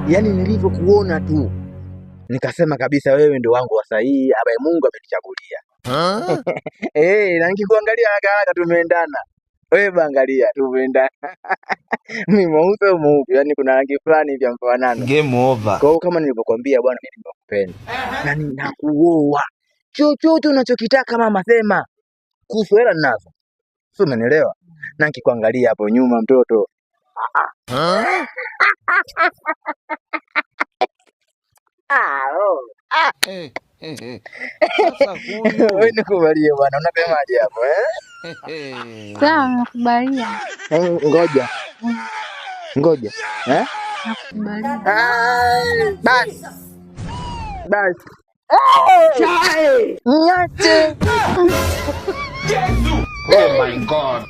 Yaani nilivyokuona tu nikasema kabisa wewe ndio wangu wa sahihi ambaye Mungu amenichagulia. Eh, na nikikuangalia haraka haraka tumeendana. Wewe bangalia tumeendana. Mimi mweupe wewe mweupe, yaani kuna rangi fulani hivi ya mfanano. Game over. Kwa hiyo kama nilivyokuambia bwana, mimi nimekupenda na ninakuoa. Chochote unachokitaka mama, sema. Kuhusu hela ninazo, sio? Umenielewa? Na nikikuangalia hapo nyuma mtoto. Ah, oh. Eh, eh, eh. Sasa Wewe huyu nikubalie bwana, unasemaje hapo eh? Sawa, nakubalia. Eh, ngoja ngoja eh? Nakubalia. Ah, basi basi, niache. Oh my God.